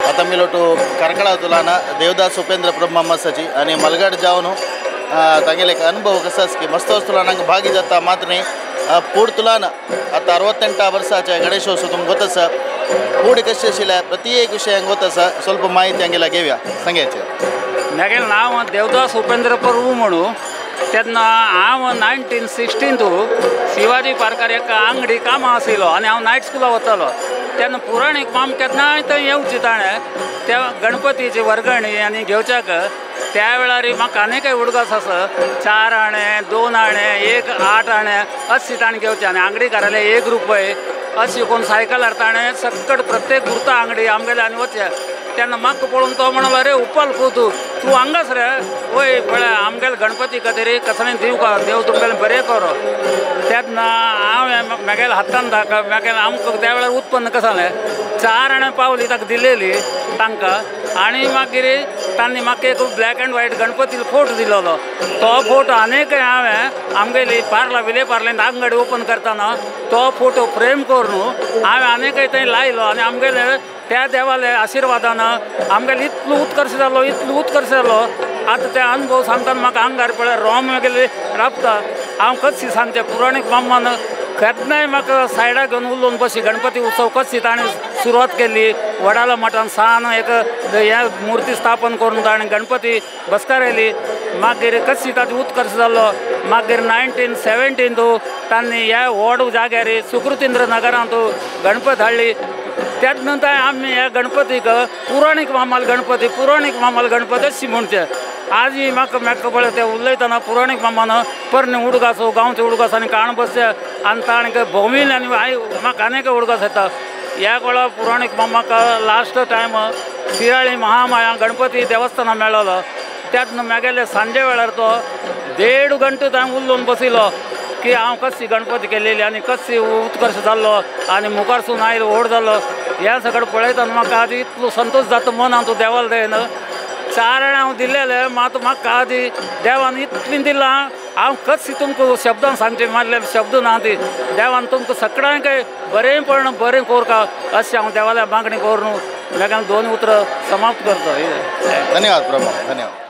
आता मिलोटू कार्कळा तुलान देवदास उपेंद्र प्रभू मामासाची आणि मलगड जावन तांगेले एक अनुभव कसो आसा की मस्त तुलान भागी जाता मात्र न्ही पूड तुलान आता 68 वर्साचे गणेशोत्सव तुमकां गोत आसा पूड कशें आशिल्लें प्रत्येक विशयांक गोत आसा ಸ್ವಲ್ಪ माहिती हांगेला घेवया सांगायचे. म्हगेलें नांव देवदास उपेंद्र प्रभू म्हणू. तेन्ना हांव 1916 शिवाजी पार्कार एका आंगडी कामां आशिल्लो आनी हांव नायट स्कुलाक वतालो. तेन्ना पुराणीक माम केन्नाय थंय येवची ताणें त्या गणपतीची वर्गणी आनी घेवच्याक त्या वेळार म्हाका आनी कांय उडगास आसा 4 आणे 2 आणे 1 8 आणे अशी ताणें घेवचे आनी आंगडीकाराले 1 रुपये अशी कोण सायकलार ताणें सक्कट प्रत्येक गुर्ता आंगडी आमगेले आनी वचचे. तेन्ना म्हाका पळोवन तो म्हणलो अरे उपाल पूत तूं हांगाच रे वय पळय आमगेले गणपती खातीर कसलें दिवका देव तुमगेलें बरें करो. तेन्ना हांवें म्हगेल्या हातान ताका म्हगेलें आमकां त्या वेळार उत्पन्न कशें जालें 4 आणे पावली ताका दिलेली तांकां आनी मागीर तांणी म्हाका एक ब्लॅक एंड व्हायट गणपतीलो फोटो दिलेलो तो फोटो आनीकय हांवें आमगेली पार्ला विले पार्लेंत आंगडी ओपन करतना तो फोटो फ्रेम करून हांवें आनीकय थंय लायलो आनी आमगेले त्या देवाले आशिर्वादान आमगेले इतलो उत्कर्श जालो इतलो उत्कर्श जालो. आतां ते अनुभव सांगतना म्हाका आंगार पळय रोम गेले राबता हांव कशी सांगचें पुराणीक मामान केन्नाय म्हाका सायडाक घेवन उलोवन बशी गणपती उत्सव कशी ताणें सुरवात केली वडाला मठान सान एक हे मुर्ती स्थापन करून ताणें गणपती बसकारयली मागीर कशी ताजो उत्कर्श जालो. मागीर 1917 तांणी ह्या व्हड जाग्यार सुकृतींद्र नगरांत गणपती हाडली. त्याच नंतर आमी ह्या गणपतीक पुराणीक मामाल गणपती पुराणीक मामाल गणपती अशी म्हणचे. आजूय म्हाका म्हाका पळय ते उलयतना पुराणीक मामान परणे उडगासो गांवचे उडगास आनी काण बसचे आनी ताणें भोंविल्ले आनी I म्हाका आनीक उडगास येता. ह्या वेळार पुराणीक मामाक लास्ट टायम शिराळी महामाया गणपती देवस्थाना मेळ्ळो. त्याच म्हागेले सांजे वेळार तो 1.5 घंटे हांवें उलोवन बशिल्लो की हांव कशी गणपती केलेली आनी कशी उत्कर्श जाल्लो आनी मुखारसून आयलो व्हड जालो हें सगळें पळयतना म्हाका आदी इतलो संतोश जाता मनान तूं देवाल दयन 4 आणे हांव दिलेलें मात म्हाका आदी देवान इतलें दिलां हांव कशी तुमकां शब्दान सांगचें मारले शब्द ना ती देवान तुमकां सगळ्यांक बरें पण बरें कोरका अशें हांव देवाल्या मागणी करून म्हाका 2 उतरां समाप्त करता. धन्यवाद प्रभू धन्यवाद.